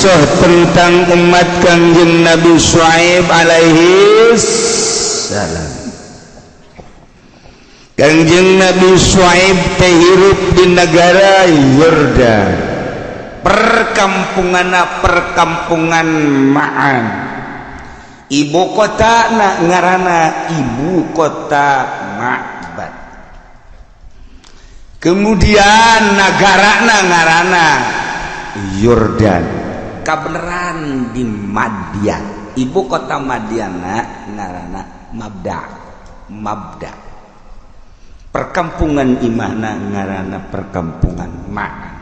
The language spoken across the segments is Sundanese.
Kisah tentang umat Kangjeng Nabi Syuaib alaihi salam. Kangjeng Nabi Syuaib teh hirup di negara Yordan, perkampungan perkampungan Ma'an, ibu kota na ngarana ibu kota Ma'bad, kemudian negara na ngarana Yordan, kabeneran di Madian. Ibu kota Madiana ngarana Mabda, Mabda. Perkampungan imahna ngarana perkampungan Ma'an.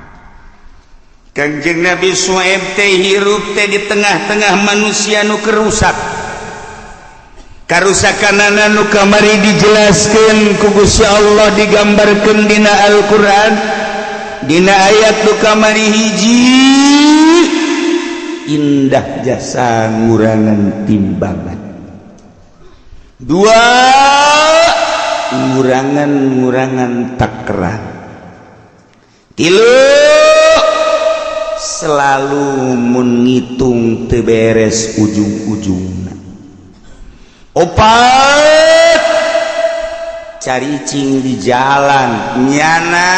Kangjeng Nabi Suaib teh hirup teh di tengah-tengah manusia nu kerusak. Karusakanana nu kamari dijelaskeun ku Gusti Allah, digambarkeun dina Al-Qur'an dina ayat nu kamari. Hiji, indah jasa ngurangan timbangan. Dua, ngurangan-ngurangan takran. Tilu, selalu menghitung teu beres ujung-ujung. Opat, caricing di jalan, nyana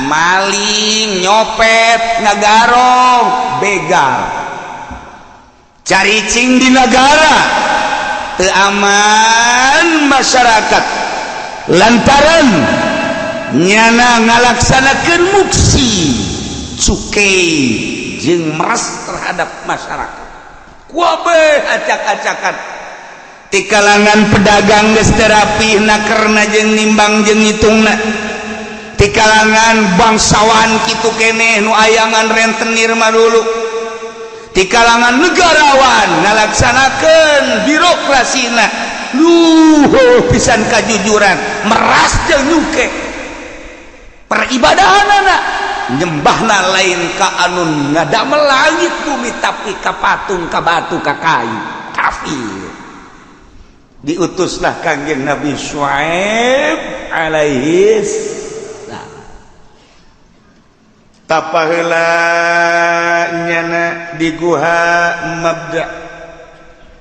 maling, nyopet, ngagarong, begal, caricing di negara. Teu aman masyarakat lantaran nyana ngalaksanakeun muksi cukai jeung meras terhadap masyarakat. Kuabeh acak-acakan di kalangan pedagang geus teu rapi nakerna jeung nimbang jeung ngitungna. Di kalangan bangsawan kitu keneh, nu ayangan rentenir mah dulu. Di kalangan negarawan ngalaksanakeun birokrasina luhur pisan kajujuran, meras jeung nyuke. Peribadahanana nyembahna lain ka anu ngadamel langit bumi, tapi ka patung, ka batu, ka kayu, kafir. Diutuslah Kangjeng Nabi Syuaib alaihi salam. Tapa heula nyana di guha Mabda.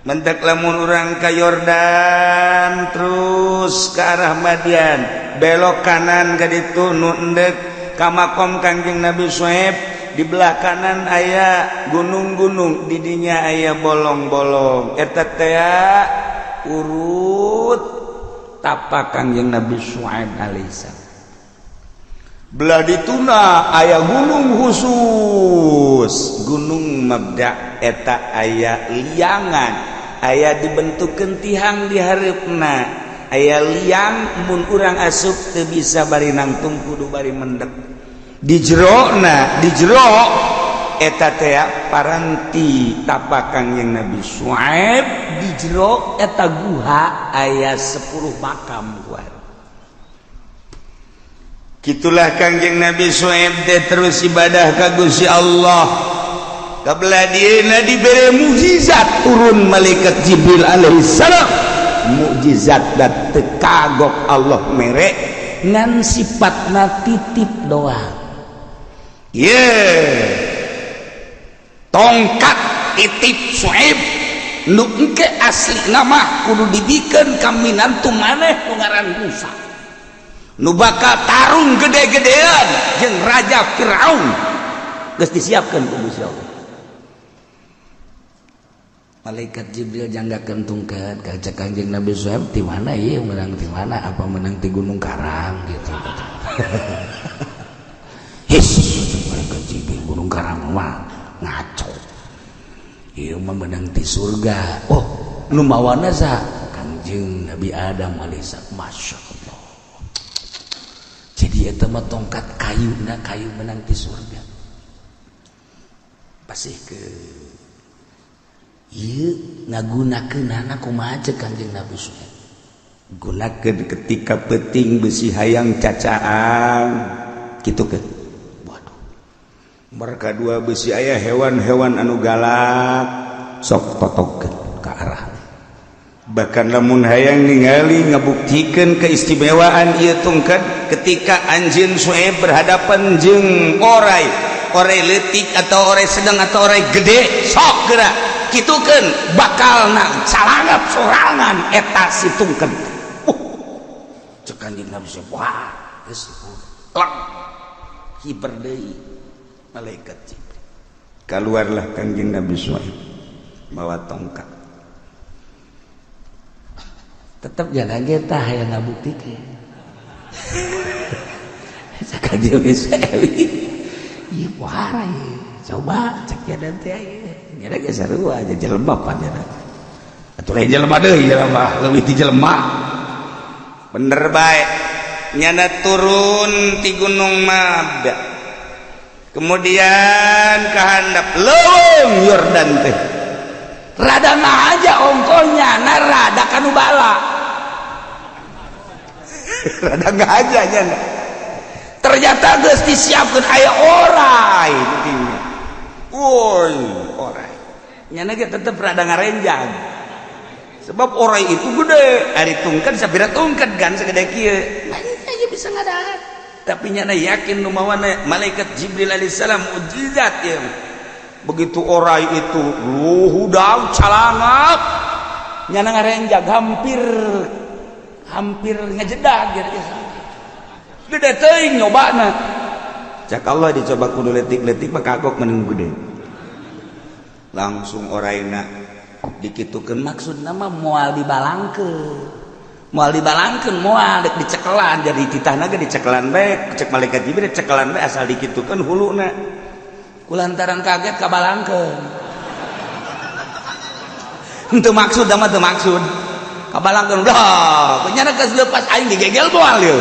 Mentek lamun urang ka Yordan terus ke arah Madian, belok kanan ka ditu nu endek ka makom Kangjeng Nabi Syuaib. Di belah kanan aya gunung-gunung, didinya aya bolong-bolong, eta teh urut tapak Kangjeng Nabi Syuaib alaihissalam. Belah dituna aya gunung khusus, Gunung Mabda. Eta aya liangan, aya dibentukkeun tihang di hareupna, aya liang, mun urang asup teu bisa bari nangtung, kudu bari mendek. Di jerona, di jero eta teh paranti tapak Kangjeng Nabi Syuaib. Di jero eta guha aya 10 makam kuat. Gitulah Kangjeng Nabi Syuaib teh terus ibadah ka Gusti Allah. Kabelah dieuna dibere mukjizat, turun malaikat Jibril alaihissalam. Mukjizat dan teu kagok Allah mere, ngan sifatna titip doang. Ye, tongkat titip Syuaib nu engke asli nama kudu dibikeun ka minantu maneh nu ngaran Musa, nu bakal tarung gede-gedean jeung Raja Firaun, geus disiapkeun ku Gusti Allah. Malaikat Jibril janggakeun tongkat ka cek Kangjeng Nabi Syuaib, "Di mana ieu menang? Di mana? Apa menang di Gunung Karang?" gitu. "His," malaikat Jibril, "Gunung Karang mah ngaco, ieu mah menang di surga." "Oh, nu mawana saha?" "Kangjeng Nabi Adam alaihissalam." Masya Allah, jadi eta mah tongkat kayu na kayu menang di surga. Pasti ke ieu ngagunakeunana kumaha cek Kangjeng Nabi Syuaib? Gunakeun ketika peting besi hayang cacaan gitu ke. Waduh, mereka dua besi aya hewan-hewan anu galak, sok totokkeun ke arah. Bahkan lamun hayang ningali ngabuktikeun keistimewaan ieu tongkat, ketika anjeun Suaib berhadapan jeung orai. Orai leutik atau orai sedang atau orai gede, sok geura kitukeun, bakal na calangap sorangan eta si tungkeun. Cek Kanjeng Nabi, wah, geus lek hiber deui malaikat Jibril. Keluarlah Kanjeng Nabi Syuaib bawa tongkat. Tetep jalan kita hayang ngabuktikeun. Cek Kanjeng Nabi Syuaib, ieu pohara ieu, coba cek jalan teh ieu nya ge sarua aja jelema pan nya atuh, lain jelema deui, jelema leuwih ti jelema. Bener bae, nyana turun ti Gunung Mabda, kemudian ke handap leuweung Yordan teh rada aja ongkohnya na rada kanu bala. Rada aja nyana, ternyata geus disiapkeun, aya orai. Woi, orai nyana ge tetep rada ngarenjang sebab orai itu gede. Ari tungkeun sabira tungkeun kan segede kieu aja bisa ngadahar, tapi nyana yakin nu mawana malaikat Jibril alaihissalam, mukjizat ya. Begitu orai itu luhudang calangap, nyana ngarenjag hampir hampir ngejedag gitu, gede teuing nyobana. Cak Allah dicoba kudu letik-letik mah kagok, mending gede langsung oraina dikitukeun. Maksud nama moal dibalangkeun, moal dibalangkeun, moal dek dicekelan, jadi titahna ge dicekelan bae. Cek malaikat Jibril, cekelan bae asal dikitukeun huluna. Kulantaran kaget kabalangkeun. Henteu maksud mah, teu maksud, kabalangkeun. Udah nyana geus leupas, aing digegel moal ieu.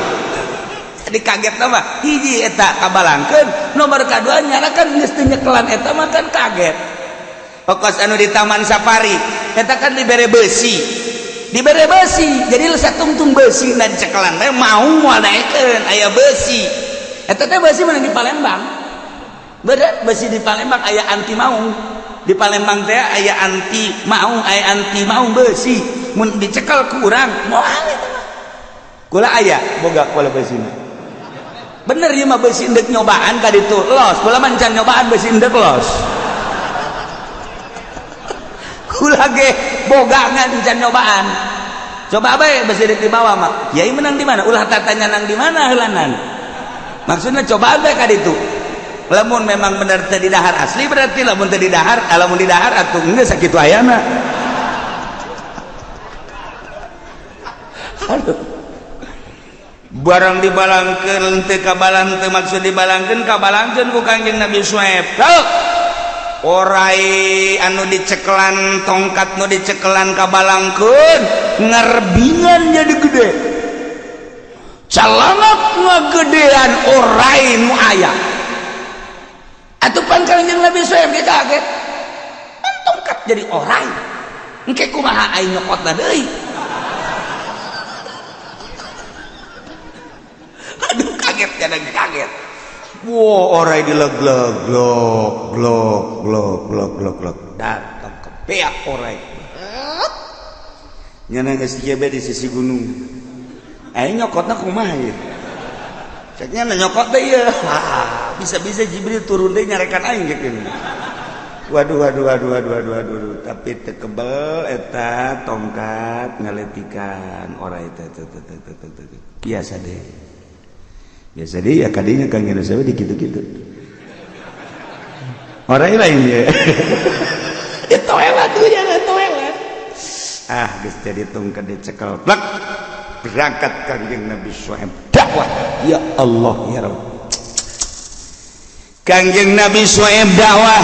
Jadi kaget nama hiji eta kabalangkeun, nomor kadua nyana kan geus teu nyekelan eta mah kan kaget. Pokos anu di Taman Safari eta kan dibere besi, dibere besi, jadi satungtung besi. Dan cekelan teh mau moal naekeun, aya besi. Eta teh besi mana di Palembang. Beda besi di Palembang aya anti maung. Di Palembang teh aya anti maung, aya anti maung besi. Mun dicekel ku urang moal eta mah. Kula aya boga kula besina. Bener ieu mah, besi endek nyobaan ka ditu los. Kula mah can nyobaan besi endek los. Kula ge boga ngan can nyobaan. Coba bae besi endek dibawa mah. Kiai menang di mana? Ulah tatanya nang di mana heulanan. Maksudnya coba bae ka ditu. Lamun memang bener teu didahar asli, berarti lamun teu didahar, lamun didahar atuh geus sakitu ayana. Aduh, barang dibalangkeun teu kabalang, teu maksud dibalangkeun, kabalangkeun ku Kangjeng Nabi Syuaib. Orai anu dicekelan tongkat, nu dicekelan kabalangkeun, ngarbingan jadi gede, calangap ngagedean orai nu aya. Atuh pan Kangjeng Nabi Syuaib ge kaget. Kan tongkat jadi orai. Engke kumaha aing nyokotna deui? Aduh, kaget, jangan kaget. Wow, orai dileg-leg, glok glok glok glok glok glok, datang ke beak orai. Nyana geus di sisi gunung, aing nyokotna kumaha ieu? Ceknya nyokot deh ya, bisa-bisa Jibril turun deh nyarekan aing gitu. Waduh waduh waduh waduh waduh waduh, waduh. Tapi tekebel eta tongkat ngaletikan orai teh. Biasa deh, biasa deh ya, kadinya Kang Indonesia di gitu-gitu orai lain ya. Ya toelat tuh ya, toelat. Ah, geus jadi tongkat dicekel plek, berangkat Kangjeng Nabi Syuaib dakwah. Ya Allah ya Rabb, Kangjeng Nabi Syuaib dakwah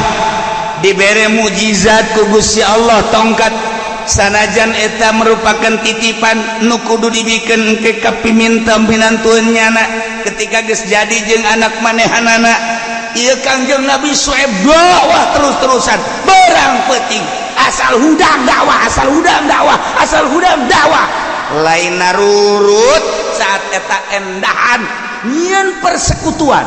dibere mukjizat ku Gusti Allah tongkat. Sanajan eta merupakan titipan nu kudu dibikeun ke kapiminta minantueun nyana ketika geus jadi jeung anak manehanana ieu, Kangjeng Nabi Syuaib dakwah terus-terusan berang peuting, asal hudang dakwah, asal hudang dakwah, asal hudang dakwah, lain narurut. Saat eta endahan nyieun persekutuan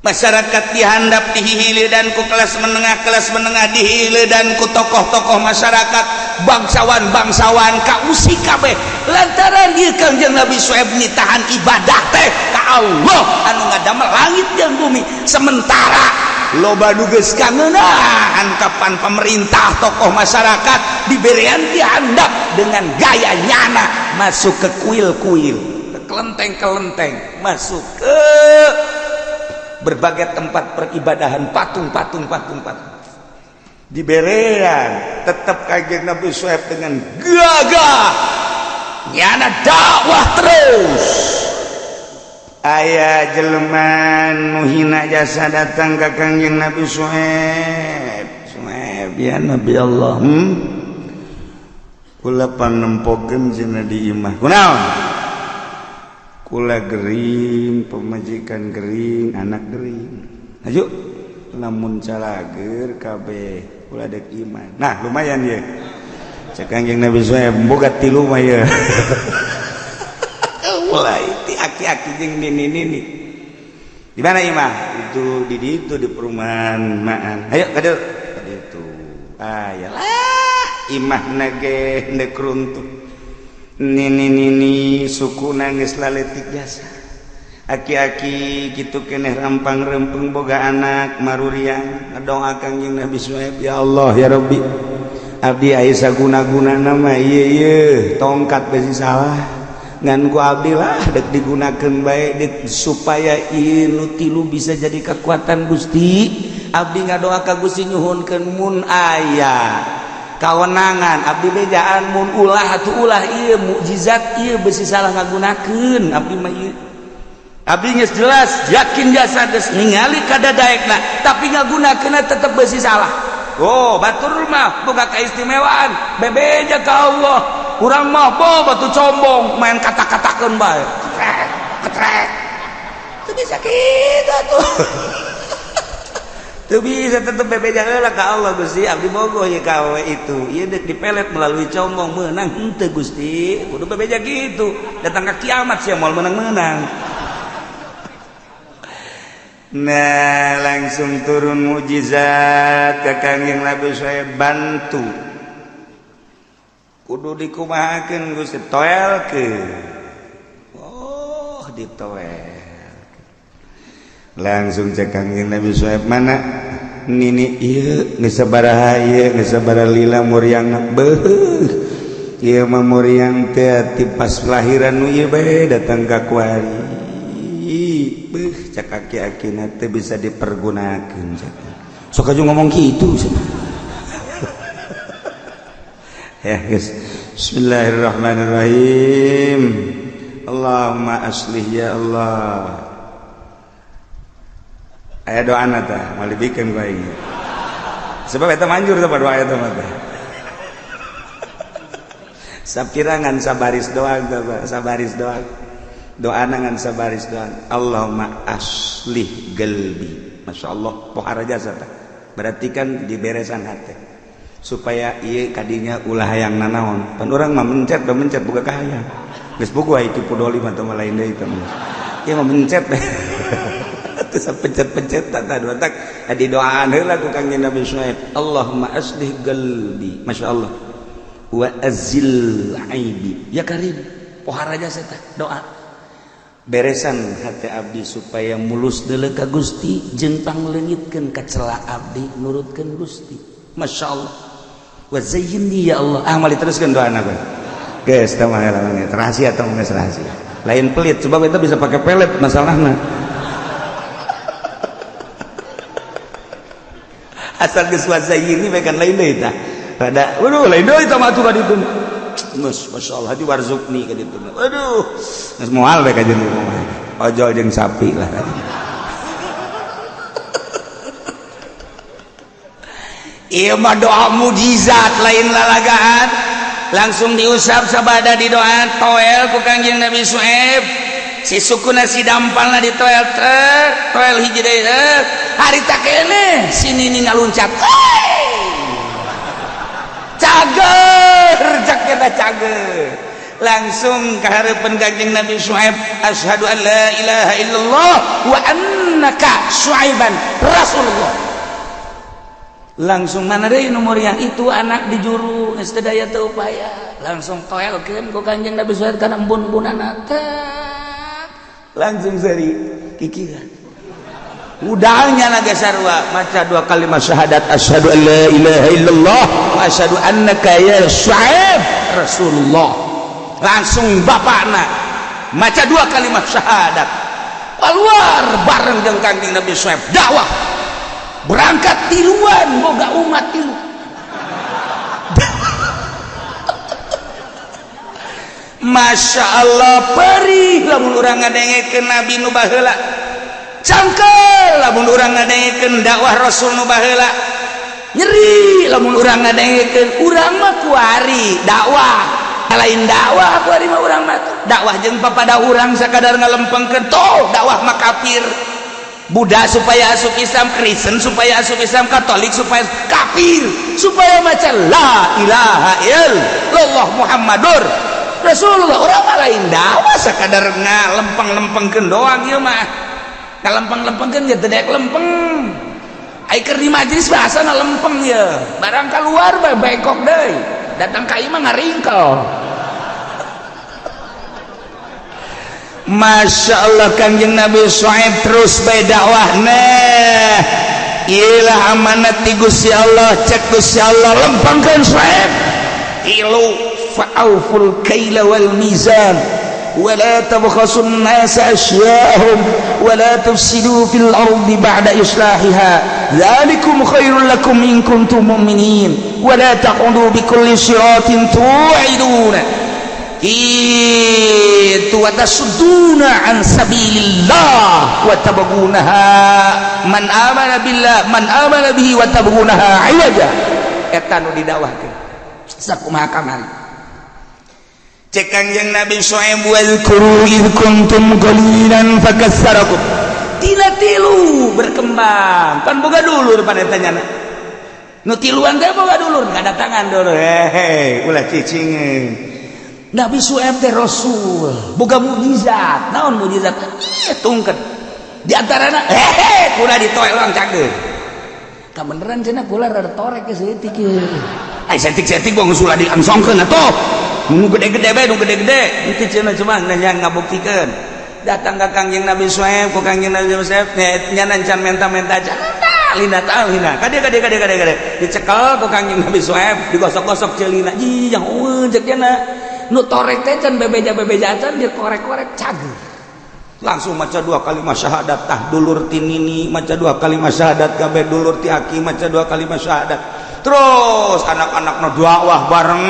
masyarakat dihandap, dihihili dan ku kelas menengah, kelas menengah dihili dan ku tokoh-tokoh masyarakat. Bangsawan-bangsawan kausik kabeh lantaran ieu Kangjeng Nabi Syuaib nitahan ibadah teh ka Allah anu ngadamel langit jeung bumi. Sementara loba nu geus kangeunaan kapan pemerintah, tokoh masyarakat diberian dihandap dengan gaya nyana masuk ke kuil-kuil, ke kelenteng-kelenteng, masuk ke berbagai tempat peribadahan, patung-patung, patung-patung diberean. Tetap Kangjeng Nabi Syuaib dengan gagah nyana dakwah terus. Aya jelema nu hina jasa datang ka Kangjeng Nabi Syuaib. "Syuaib, ya Nabi Allah, Kula panempokeun cenah di imah." "Kunaon?" "Kula gering, pemajikan gering, anak gering. Ayo lamun calager kabeh kula dek iman." Nah, lumayan ya. Cek Kangjeng Nabi Syuaib, "Boga tilu mah ya." Mulai ti aki-aki jeung nini-nini. "Di mana imah?" "Itu di ditu, di perumahan Maan." "Ayo ka dieu." Ka ditu. Ah ya lah, imah ge ndek runtuh. Nini-nini suku nangis laletik jasa. Aki-aki kitu keneh rampang rempeng, boga anak maruriang, ngadoa Kangjeng Nabi Syuaib, "Ya Allah, ya Rabbi, abdi aya saguna-guna nama ieu ieu tongkat besi salah ngan ku abdi lah dek digunakeun bae dek supaya ieu nu tilu bisa jadi kekuatan. Gusti, abdi ngadoa ka Gusti, nyuhunkeun mun aya kawenangan abdi bejaan mun ulah atuh ulah ieu mukjizat ieu besi salah ngagunakeun. Abdi mah ieu abdi geus jelas yakin jasa, geus ningali kadadaekna, tapi ngagunakeunna tetep besi salah." Oh, batur mah boga keistimewaan, bebeja ka Allah. Urang mah bo batu combong, main kata-katakeun bae, ketrek ketrek. Teu bisa kitu tuh. Teu bisa, tetep bebeja heula ka Allah. "Gusti, abdi bogoh ye ka awewe itu, ieu deuk dipelet melalui combong, meunang henteu, Gusti?" Kudu bebeja gitu. Datang ka kiamat sia moal meunang-meunang. Nah, langsung turun mukjizat ke Kangjeng Nabi Syuaib. Bantu kudu dikumahakeun, Gusti? Toelkeun. Oh, ditoel. Langsung cek Kangjeng Nabi Syuaib, "Mana nini ieu? Geus sabaraha ieu, geus sabaraha lila muriang?" "Beuh, ieu mah muriang teh ti pas lahiran nu ieu bae datang ka kuari." "Beuh," cek aki-akina, "teh bisa dipergunakeun." Cek sok aja ngomong kitu ya guys. Bismillahirrahmanirrahim. Allahumma aslih, ya Allah. Aya doana tah, moal dibikeun ku aing sebab eta manjur teh doa eta mah teh. Sapirangan sabaris doang teh, sabaris doang doa, ngan sabaris doang. Allahumma aslih galbi. Masya Allah, pohara jasa tah. Berarti kan diberesan hati supaya ieu kadinya ulah hayang nanaon. Pan urang mah mencet, mencet buka kahayang geus bogo aya tipu doli mah teh, lain deui teh mah. Ieu mah mencet teu pencet-pencet tah. Tak di doaan heula ku Kangjeng Nabi Syuaib, Allahumma aslih qalbi, Masya Allah, wa azil aibi ya karim. Pohara jasa tah doa, beresan hati abdi supaya mulus deuleu ka Gusti, jeung pangleungitkeun kacela abdi nurutkeun Gusti. Masya Allah. Wa zayyinni ya Allah. Ah, moal diteruskeun doana bae geus tah mah, rahasia tah, geus rahasia, lain pelit, sebab itu bisa pakai pelet masalahna. Asal geus wa zayyinni bae kan lain deui tah. Rada waduh, lain deui tah mah atuh ka ditu. Geus, masyaallah, di warzuqni ka ditu. Waduh, geus moal bae ka jeung ojol jeung sapi lah. Ieu mah doa mujizat, lain lalagaan. Langsung diusap sabada di doa, toel ku Kangjeng Nabi Syuaib si sukuna, si dampalna ditoel trek, toel hiji deui, harita keneh si nini ngaluncat. Cager, cak kita cager. Langsung ke harapan Kangjeng Nabi Syuaib, asyhadu an la ilaha illallah wa annaka Syuaiban rasulullah. Langsung mana deui nomor yang itu anak di juru geus teu daya teu upaya, langsung toelkeun ku Kanjeng Nabi Suhaib kana embun-embunana, langsung seri kikiran. Udahnya naga sarua maca dua kalimat syahadat, asyhadu an la ilaha illallah wa asyhadu annaka ya Syuaib Rasulullah. Langsung bapakna maca dua kalimat syahadat, keluar bareng jeung Kanjeng Nabi Syuaib dakwah, berangkat tiluan, boga umat tilu. Masya Allah, perih lamun urang ngadengekeun Nabi nu baheula, cangkel lamun urang ngadengekeun dakwah Rasul nu baheula, nyeri lamun urang ngadengekeun. Urang mah kuari dakwah lain dakwah, kuari mah urang mah dakwah jeung papada urang sakadar ngalempengkeun toh dakwah mah kafir. Buddha supaya asup Islam, Kristen supaya asup Islam, Katolik supaya kafir supaya maca la ilaha illallah Muhammadur Rasulullah. Urang mah lain dakwah, sakadar ngalempeng-lempengkeun doang. Ieu mah ngalempeng-lempengkeun ge teu daek lempeng. Ai keur di majelis bahasa ngalempeng ye, barang keluar bae bengkok deui, datang ka imah ngaringkel. Masya Allah, Kanjeng Nabi Syuaib terus bae dakwah. Nah, iyalah amanat ti Gusti Allah. Cek Gusti Allah, lempengkeun Syuaib tilu, fa'auful kaila wal mizan wa la tabkhasun nasa ashya'ahum wa la tufsidu fil ardi ba'da islahiha dzalikum khairul lakum in kuntum mu'minin wa la taqudu bikulli siratin tu'iduna itu wa tasudduna an sabilillah wa tabghunaha man amana billah man amana bihi wa tabghunaha iwaja. Eta nu didakwahkeun sakumaha kamari. Cek Kanjeng Nabi Syuaib, wazkuru id kuntum qalilan fakatsarakum. Tina tilu berkembang pan boga dulur pan eta nyana nu tiluan teh boga dulur ngadatangan dulur, hehe ulah cicing. Nabi Syuaib teh rasul boga mukjizat. Naon mukjizat? Ieu tungkeun di antarana hehe kula ditoel urang cageur kabeneran cenah kula rada torek ke seutik ieu. Ai setik-setik gua geus ulah diangsongkeun atuh, nu gede-gede bae, nu gede-gede itu cenah. Cuma nanya ngabuktikeun, datang ka Kangjeng Nabi Syuaib, ku Kangjeng Nabi Syuaib nya can menta-menta cenah, lina ta lina kade kade kade kade kade, dicekel ku Kangjeng Nabi Syuaib, digosok-gosok ceulina, jih yang eueun cek cenah nu torek teh can bebeja-bebeja can dia korek-korek cager. Langsung maca dua kalimat syahadat tah dulur ti nini, maca dua kalimat syahadat kabeh dulur ti aki, maca dua kalimat syahadat. Terus anak-anak nu dakwah bareng.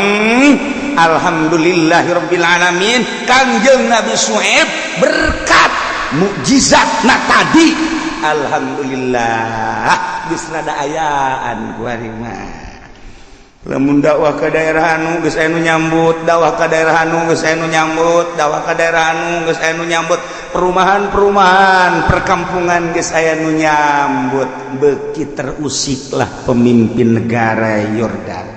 Alhamdulillahirabbil alamin, Kangjeng Nabi Syuaib berkat mukjizat na tadi, alhamdulillah geus rada ayaan kuari mah. Lamun dakwah ke daerah anu geus aya nu nyambut, dakwah ke daerah anu geus aya nu nyambut, dakwah ke daerah anu geus aya nu nyambut, perumahan-perumahan, perkampungan geus aya nu nyambut, beuki terusiklah pemimpin negara Yordan.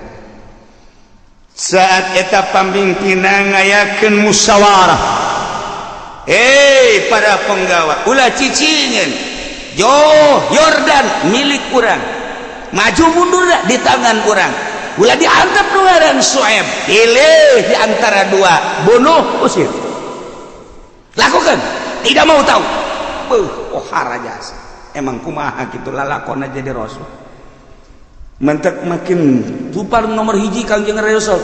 Saat eta pamimpinan ngayakeun musyawarah, hei para penggawa, ulah cicingin jo Yordan milik urang, maju mundur di tangan urang, ulah diantep nu ngaran Syuaib, pilih di antara dua, bunuh, usir, lakukan, tidak mau tahu. Beuh, ohara jasa emang kumaha gitu lalakon jadi rasul mentek makin tupar nomor hiji Kangjeng Rasul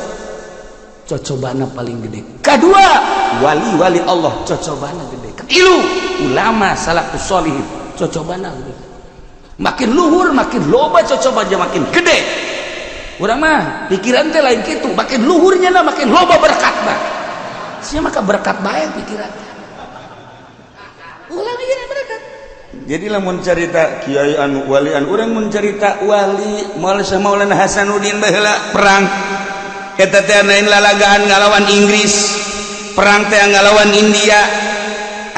cocobana paling gede, kedua wali-wali Allah cocobana gede, ketilu ulama salafus sholihin cocobana gede. Makin luhur makin loba cocoba aja makin gede. Urang mah pikiran teh lain gitu, makin luhurnya lah makin loba berkat mah sia, maka berkat bae pikiran ulah mikirna berkat. Jadi lamun cerita kiai anu wali anu, urang mun cerita wali Maulana Hasanuddin baheula perang eta teh lain lalagaan ngalawan Inggris, perang teh ngalawan India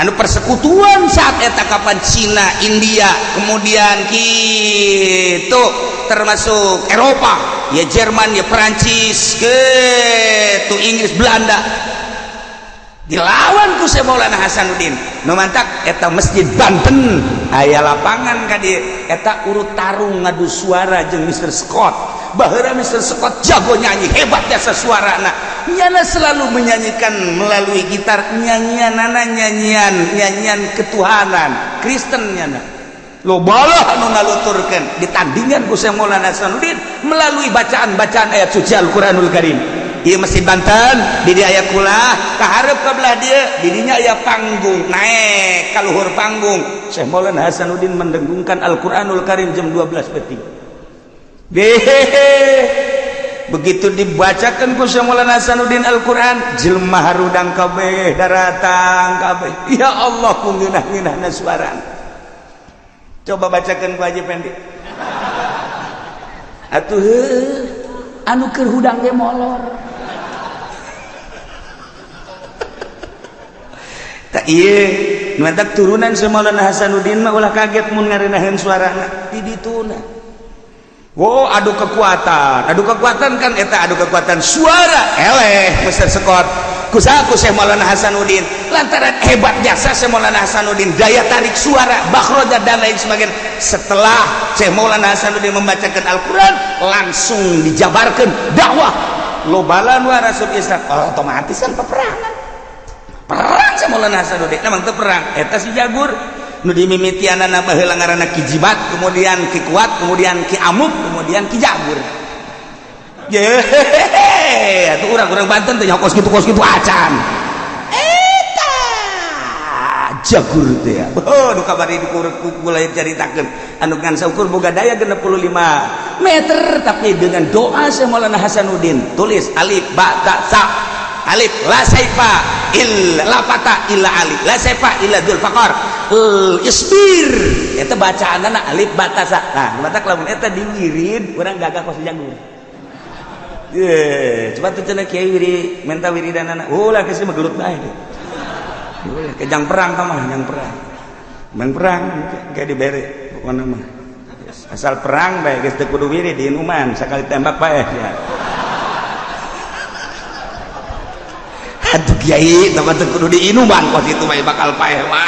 anu persekutuan saat eta kapan Cina, India, kemudian gitu termasuk Eropa ya, Jerman ya, Perancis gitu, Inggris, Belanda. Dilawan ku Syekh Maulana Hasanuddin. Nu mantak eta Masjid Banten aya lapangan ka dieu, eta urut tarung ngadu suara jeung Mr. Scott. Baheula Mr. Scott jago nyanyi, hebat jasa suarana. Nyana selalu menyanyikan melalui gitar nyanyianana, nyanyian nyanyian ketuhanan Kristen nyana. Lobalah anu ngaluturkeun ditandingan ku Syekh Maulana Hasanuddin melalui bacaan-bacaan ayat suci Al-Qur'anul Karim. Ieu Masjid Banten di dieu aya kulah, kahareup ka belah dieu di dinya aya panggung, naek ka luhur panggung Syekh Maulana Hasanuddin mendengungkan Al-Qur'anul Karim jam 12 peuting. Begitu dibacakan ku Syekh Maulana Hasanuddin Al-Qur'an, jelema harudang kabeh, daratang kabeh. Ya Allah, ku ngeunah-ngeunahna suarana. Coba bacakan ku Haji Pendi atuh, anu keur hudang ge molor. Tak ieu nu mantak turunan Syekh Maulana Hasanuddin mah ulah kaget mun ngareunaheun suarana di dituna. Wow, adu kekuatan, adu kekuatan kan eta, adu kekuatan suara eleh Mr. Scott. Kusaha ku Syekh Maulana Hasanuddin, lantaran hebat jasa Syekh Maulana Hasanuddin, daya tarik suara, bakhroja dan lain sebagainya. Setelah Syekh Maulana Hasanuddin membacakan Al-Quran, langsung dijabarkan dakwah lobalan wa Rasul Islam, oh, otomatis kan peperangan, perang Syekh Maulana Hasanuddin emang teu perang eta si Jagur nu dimimitianana baheula ngaranna Ki Jibat, kemudian Ki Kuat, kemudian Ki Amuk, kemudian Ki Jagur. Yehehe, atuh urang-urang Banten teh kos kitu, kos kitu acan. Eta Jagur teh ya. Oh, nu kabari dikur mulai caritakeun anu ngan saukur boga daya 65 meter, tapi dengan doa Syekh Maulana Hasanuddin, tulis alif ba ta sa, alif la saifa illa la fata illa ali, la saifa illa dzul faqar isbir, eta bacaanana alif ba ta sa. Nah, matak lamun eta diwirid urang gagah kos Jagur. Ye, coba tuh cenah kiai wiri menta wiridanana. Ulah geus mah gelut bae. Ulah kejang perang tah mah, jang perang. Bang perang kayak dibere pokona mah. Asal perang bae geus teu kudu wirid diinuman sakali tembak bae ya. Aduh kiai, tah teu kudu diinuman kos kitu bae bakal paeh mah.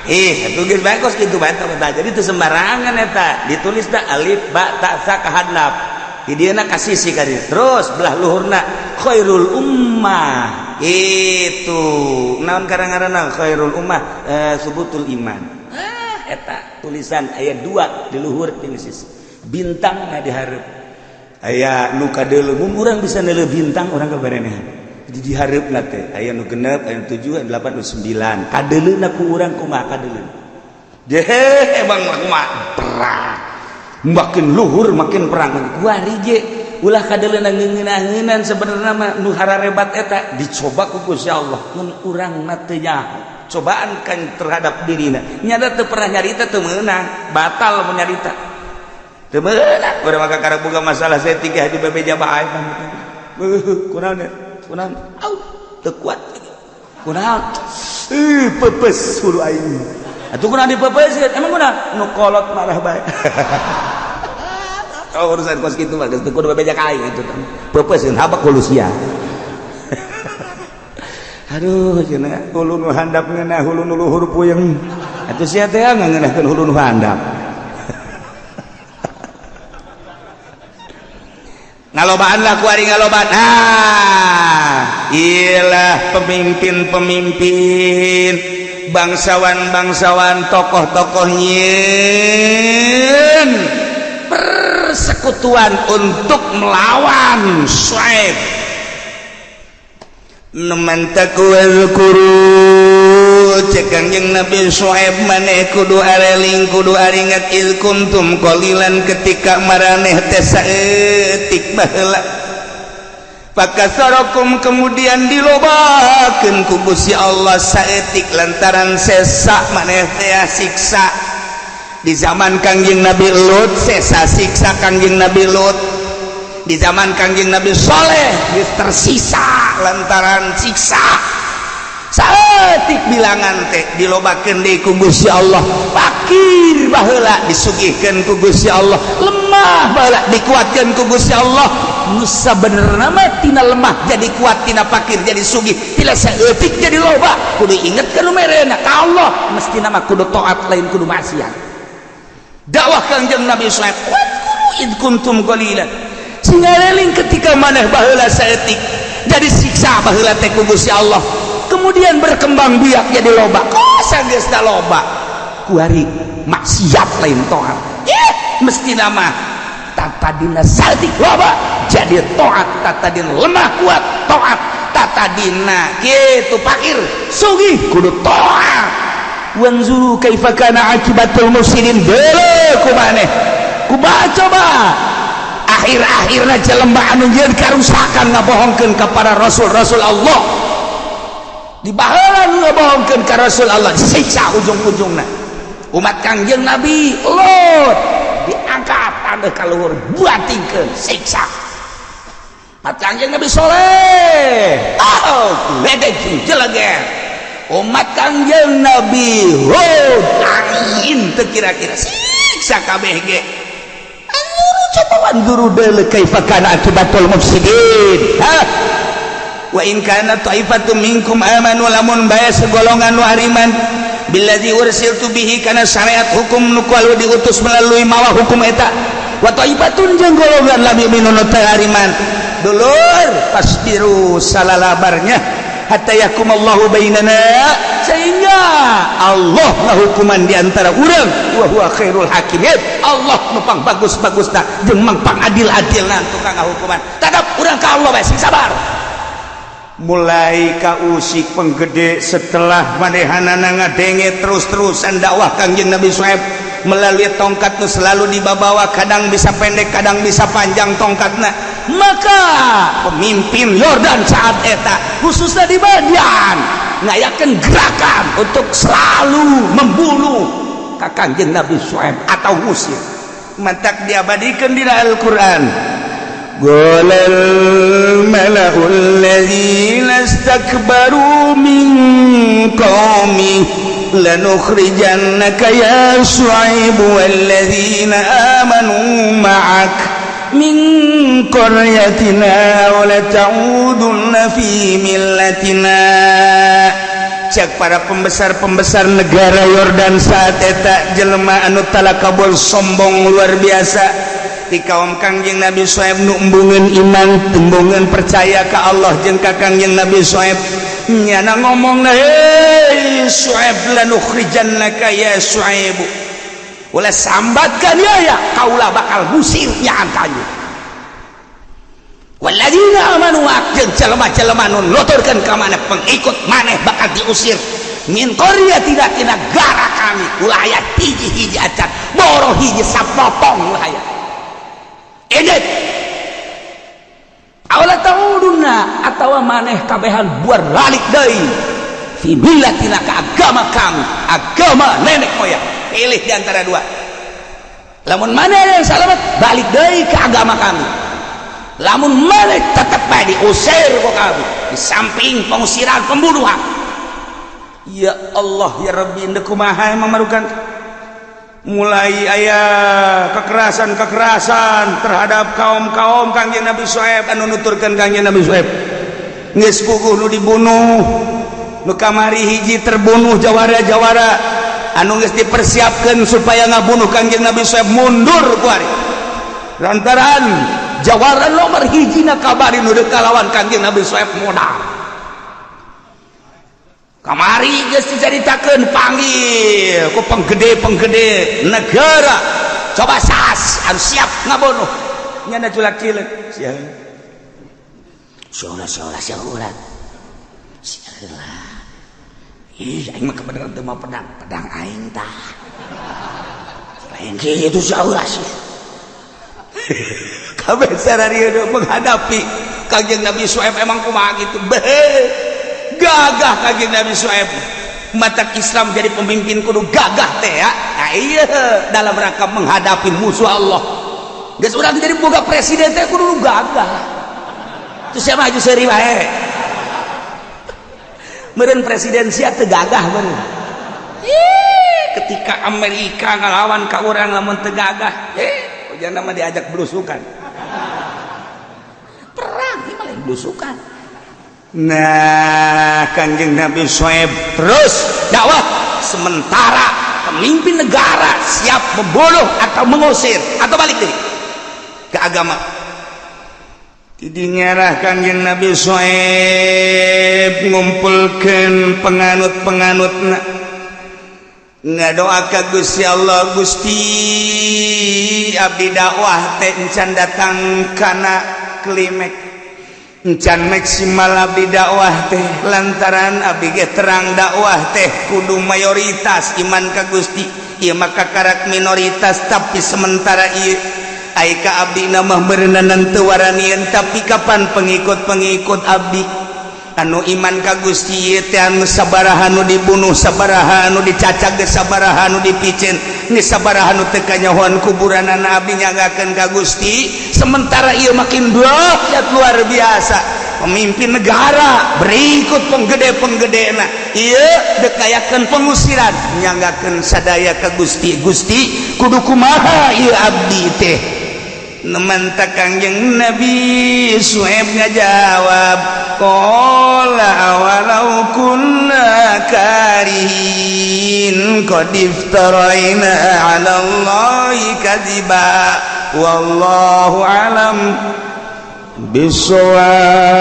Ih, atuh geus bae kos kitu bae tah. Jadi teu sembarangan eta. Ditulis da alif ba ta sa ka handap. Di dieuna ka sisi ka dieu. Terus belah luhurna khairul ummah. Itu naon karang-ngaranna khairul ummah, subutul iman. Ah, eta tulisan aya dua di luhur di sisi. Bintang na dihareup. Aya nu kadeuleu mun urang bisa neuleuh bintang urang kabarenehan. Di dihareup teh aya nu 6, aya nu 7, 8, nu 9. Kadeuleuna ku urang kumaha kadeuleuna? Jehe, emang kumaha perang. Makin luhur makin perang. Kuari ge ulah kadeuleuna ngeunah-ngeunan, sebenarnya mah nu hararebat eta dicoba ku Gusti Allah mun urang mah teu nyaho. Cobaan kan terhadap dirina. Nyada teu pernah nyarita teu meunang, batal mun nyarita. Teu meunang. Urang mah kakara boga masalah saeutik di bebeja bae. Kunaon ya? Kunaon? Au, teu kuat. Kunaon? Ih, pepes hulu aing. Atuh kunaon dipepeseun? Emang kunaon? Nu kolot marah bae. Kalau urusan kos kitu mah geus teu kudu bebeja ka aing atuh. Pepeseun habak hulu sia. Aduh, cenah hulu nu handap ngeunah hulu nu luhur puyeng. Atuh sia teh ngeunahkeun hulu nu handap. Ngalobaan lah kuari ngalobaan. Ah, iyalah pemimpin-pemimpin, bangsawan-bangsawan, tokoh-tokoh nyieun persekutuan untuk melawan Syuaib. Numantak wazkuru cek Kangjeng Nabi Syuaib, maneh kudu areling, kudu aringat, il kuntum qalilan ketika maraneh teh saeutik baheula, fakatsarakum kemudian dilobakeun ku Gusti Allah saeutik lantaran sesa maneh teh siksa di zaman Kangjeng Nabi Lut, sesa siksa Kangjeng Nabi Lut. Di zaman Kangjeng Nabi Soleh geus tersisa lantaran siksa saeutik bilangan teh dilobakeun deui ku Gusti Allah. Fakir baheula disugihkeun ku Gusti Allah, lemah baheula dikuatkeun ku Gusti Allah. Allah nu sabenerna mah tina lemah jadi kuat, tina fakir jadi sugih, tina saeutik jadi loba. Kudu inget ka nu merena, ka Allah. Mestina mah kudu taat, lain kudu maksiat. Dakwah Kangjeng Nabi Shuaib, wadhkuru id kuntum qalilan, sing eling ketika maneh baheula saeutik, jadi siksa baheula teh ku Gusti Allah, kemudian berkembang biak jadi loba. Kok sanggeusna loba, kuari maksiat lain taat. Eh, mestina mah tatadina saeutik loba jadi taat, tatadina lemah kuat taat, tatadina kitu fakir sugih kudu taat. Wanzuru kaifa kana akibatul mufsidin. Deuleu ku maneh, kumaha coba akhir-akhirna jelema anu nyieun karusakan, ngabohongkeun ka para rasul-rasul Allah. Di baheula nu ngabohongkeun ka rasul Allah disiksa ujung-ujungna. Umat Kangjeng Nabi Lot diangkat taneuh ka luhur, buatingkeun, siksa. Umat Kangjeng Nabi Soleh, oh, ledek jeung jeleger. Umat Kangjeng Nabi Hud, angin teu kira-kira, siksa kabeh ge. Anzuru, coba wanzuru deuleu kaifa kana akibatul mufsidin. Ha, wa in kana ta'ifatun minkum amanu, lamun bae segolongan nu ariman, billadzi ursiltu bihi, kana syariat hukum nu ku diutus melalui mawa hukum eta, wa ta'ifatun, jeung golongan lam yu'minu, nu teu ariman, dulur, fasbiru, salalabarnya, hatta yahkumallahu bainana, sehingga Allah ngahukuman di antara urang, wa huwa khairul hakimin. Allah nu pang bagus-bagusna jeung mang pang adil-adilna tukang ngahukuman. Tetap urang ka Allah bae, sing sabar. Mulai kausik penggede setelah manehanana ngadenge terus-terusan dakwah Kangjeng Nabi Suhaib melalui tongkat nu selalu dibawa, kadang bisa pendek, kadang bisa panjang tongkatna. Maka pemimpin Yordan saat eta, khususnya di Madyan, ngayakeun gerakan untuk selalu membunuh ka Kangjeng Nabi Suhaib atau ngusir. Matak diabadikan di Al-Quran. قال الملأ الذين استكبروا من قومه لنخرجنك يا شعيب والذين آمنوا معك من قريتنا ولتعودن في ملتنا. Cek para pembesar-pembesar negara Yordan saat eta, jelema anu talakabul, sombong luar biasa di kaum Kangjeng Nabi Suhaib, nu embungeun iman, embungeun percaya ka Allah jeung ka Kangjeng Nabi Suhaib, nyana ngomong, "Hei Suhaib, lanukhrijannaka ya Suhaib." Ulah sambatkan ya, ya kaulah bakal ngusir nyaan kayu, walladzina amanu, jeung jelema-jelema nu nuturkeun ka maneh, pengikut maneh, bakal diusir min qaryatina, tina negara kami. Ulah aya hiji-hiji acan, boro hiji sapotong ulah aya. Edit aw lata'udunna, atawa maneh kabehan buar balik deui, fi millatina, ka agama kami, agama nenek moyang. Pilih di antara dua. Lamun maneh yang selamat, balik deui ke agama kami. Lamun maneh tetep bae, diusir ku kami, di samping pengusiran, pembunuhan. Ya Allah ya Rabbi, indek kumaha emang marukan. Mulai aya kekerasan-kekerasan terhadap kaum-kaum Kangjeng Nabi Suhaib anu nuturkeun Kangjeng Nabi Suhaib. Geus puguh nu dibunuh, nu kamari hiji terbunuh, jawara-jawara anu geus dipersiapkeun supaya ngabunuh Kangjeng Nabi Suhaib mundur kuari lantaran jawara nomor hiji na kabari nu deuk kalawan Kangjeng Nabi Suhaib modal. Kamari geus dicaritakeun, panggil ku penggede-penggede negara, coba sas anu siap ngabunuh. Nyana culak cileuk sia sia sia sia ulah sia lah. Ih, aing mah kebenaran teu mau pedang, pedang aing tah lain kitu sia ulah sih. Kabeh sararieu menghadapi Kangjeng Nabi Suhaib emang kumaha gitu. Beh, gagah Kangjeng Nabi Suhaib. Matak Islam jadi pemimpin kudu gagah teh ya. Nah, iya, dalam rangka menghadapi musuh Allah. Geus urang jadi boga presiden teh kudu gagah. Terus siapa maju seuri wae. Meureun presiden sia teu gagah meureun. Ih, ketika Amerika ngalawan ka urang lamun teu gagah, eh, ujana mah diajak belusukan. Blusukan. Nah, Kanjeng Nabi Syuaib terus dakwah, sementara pemimpin negara siap membunuh atau mengusir atau balik deh ke agama. Tidinya Kanjeng Nabi Syuaib ngumpulkan penganut-penganut, ngadoa ka Gusti Allah, "Gusti, abdi dakwah teh encan datang kana klimek, encan maksimal abdi dakwah teh, lantaran abdi ge terang dakwah teh kudu mayoritas iman ka Gusti, ieu maka karak minoritas. Tapi sementara ieu ai ka abdi mah meureunan teu waranian, tapi kapan pengikut-pengikut abdi anu iman ka Gusti ieu teh anu sabaraha nu dibunuh, sabaraha anu dicacag, sabaraha anu dipicen, geus sabaraha nu teu kanyahoan kuburanana, abdi nyanggakeun ka Gusti. Sementara ieu makin dahsyat, luar biasa, pemimpin negara berikut penggede-penggedena ieu dek ngayakeun pengusiran. Nyanggakeun sadaya ka Gusti. Gusti, kudu kumaha ieu abdi teh?" Nemantak Kangjeng Nabi Suhaib ngajawab, "Qala awalau kunna karihin qad iftaraina 'ala Allahi kadiba, wallahu alam bisawab."